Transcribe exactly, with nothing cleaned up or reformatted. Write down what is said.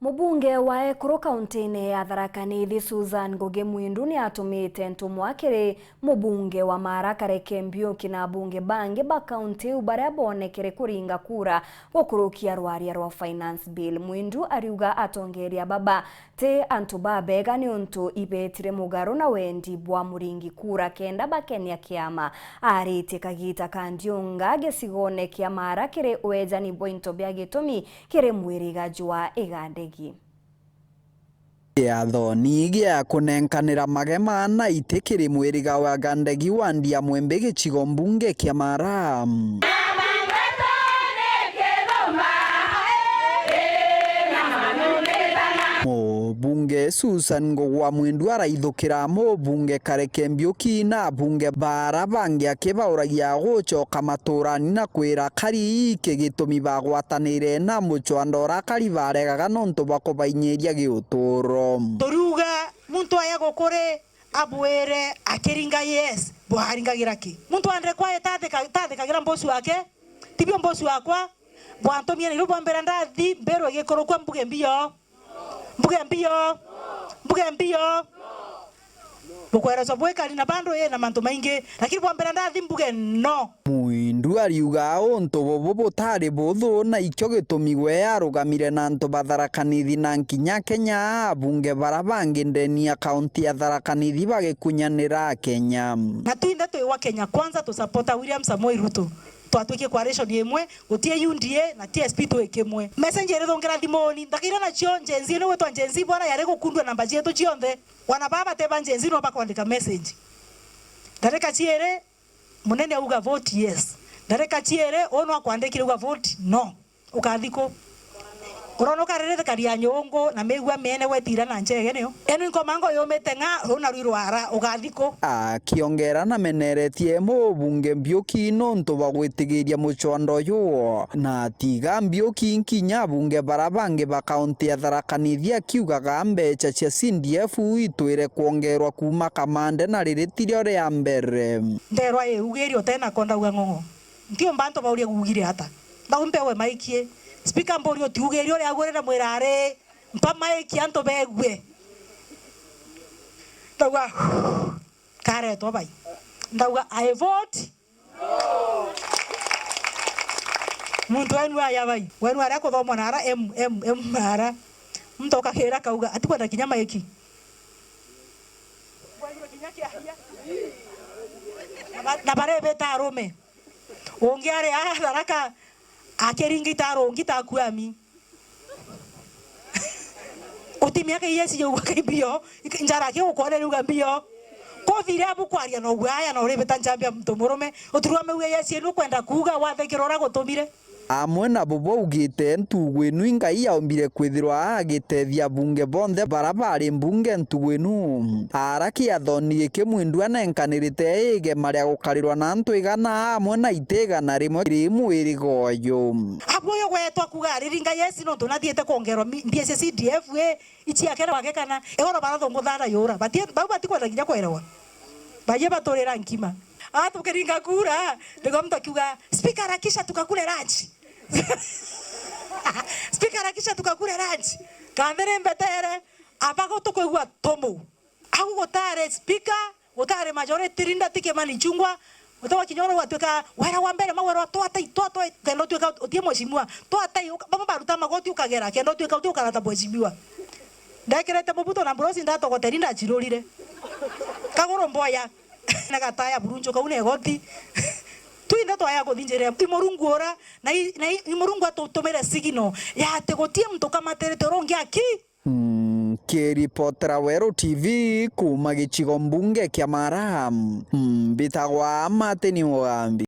Mubunge wa ekuru kauntiine ya Tharaka Nithi, Susan Ngugi Mwindu, ni atumite ntumwa kiri mubunge wa Maara Kareke Mbiuki na abunge bangi ba kaunti iu baria boonekere kuringa kura gukurukia rwaria rwa Finance Bill. Mwindu ariuga atongeria baba ti antu babega niuntu ibetire mugaru na wendi bwa muringi kura kenda bakenia kiama. Aaritie kagiita ka ndiunga gicigoone kia Maara kiri weejani bwa into bia gitumi kiri mwiriga jwa Igandegi. Kiathoni gia kunenkanira magema na iti kiri mwiriga wa Gandegi wa Ndiamwembe gicigo mbunge kia Maara. Mubunge Susan Ngugi wa Mwindu araithukira mubunge Kareke Mbiuki na abunge bara bangi akibauragia gucoka maturani na kwira kari iki gitumi bagwatanire na mucwanda uria kari baregaga nontu bwa kubainyiria giuturo. Turiuga muntu aya gukuri abwire akiringa yes, bwaringagira ki? Muntu wa ndrekwa etathika-, tathikagira mbosi wake? Tibio mbosi wakwa, bwantumire nairu bwambira ndathi mbirwe gikurukua mbuge mbio. Mbuge mbio. Mbuge mbio. Bukwereswa bwikari na bandu ii na mantu maingi, lakini bwambira ndathi mbuge no. Mwindu ariuga untu bubu butari buthu, na ikio gitumi we arugamire na antu ba Tharaka Nithi na nkinya Kenya, abunge bara bangi ndeni ya kaunti ya Tharaka Nithi bagikunyanira Kenya. Na twinthe twi wa Kenya Kwanza, tusapota William Samoei Ruto. Twatwikie coalition imwe, guti U D A na ti S P twi kimwe. Message irithungira thimuni, ndakaira nacio Gen Z, ni gwitwa Gen Z bwana yari gukundua namba cietu cionthe. Wana baba te ba Gen Z no bakwandika message. Ndarika ciiri, munene auga vote yes. Ndarika ciiri, uu no akwandikire auga vote no. Ukathi ku? Urona ukarire thikari ya nyungu na migua miene gwetira na nchege niu. Enu inkomango yumite ng'a, ruu narui rwara, ukathi ku? Akiongera nameneretie mubunge Mbiuki nontu bwa gwitigiria mucwanda uyu, na atiga Mbiuki nkinya abunge bara bangi ba kaunti ya Tharaka Nithi akiugaga mbecha cia C D F itwire kwongerwa kuuma kamande na riri tirio ria mbere. Nderwa iugiri utena ko ndauga ng'ong'o. Ntiumba antu bauria guugire ata. Bau mpewe maiki. Speaker mburia utiugiri uria agurire mwirari. Mpa maiki antu begue. Ndauga, karetwa bai. Ndauga, I vote. Muntu wenu aya bai. Wenu aria kuthomwa na ara M, M, M ara. Muntu ukagira kauga, atikwenda kinya maiki. Na ba-, na barebeta arume. Ungi ari aa Tharaka akiringa itaru ungi takuami. Uti miaka iya ciugua kai mbio, njara aki gukwona riuga mbio. Kuthire abu kwaria na ugwaya na uribita njambia muntu murume. Utirwa meuga iya cienu kwenda kuuga wathekera ura gutumire. Amwe nabo baugite ntugu inu i Ngai yaombire kwithirwa agitethia abunge bonthe bara bari mbunge ntugu inu. Ara kiathoni giki Mwindu anenkanirite igema ria gukarirwa na antu igana amwe na iti igana rimwe kiri mwiriga uyu. Abu uyu gwetwa kuga ariri Ngai esi nontu nathiite kwongerwa mi-, mbia cia C D F A, ici akera wake kana igoro barathunguthara yura. Bati-, bau batikwenda kinya kwerewa. Baye baturira nkima. Atukiringa kura, niguo muntu akiuga, "Speaker, harakisha tukakule lunch." Speaker, harakisha tukakule lunch. Kanthiri mbetere, abago tukwigua tumu. Au gutari speaker, gutari majority leader, ti Kimani Ichung'wah, gutagwa kinya uru gwatuika wera wa mbere, mawera twatai, twatai, kenda utuika utie mheshimiwa, twatai, uka-, bamwe baruta magoti ukagera, kenda utuika uti ukarata mheshimiwa. Ndekirite mubuto na mburosi ndatogoteri ndachirurire. Kaguru mboya. Na gataya burunju kau na igoti. Twinthe twaya kuthinjirira i Murungu ura, na i, na i, i Murungu atutumire signal ya ati gutie muntu ukamatirite ura ungi aki. Mm, kiripotera Weru T V kuuma gicigo mbunge kia Mara, mm, mbitagwa Martin Mugambi.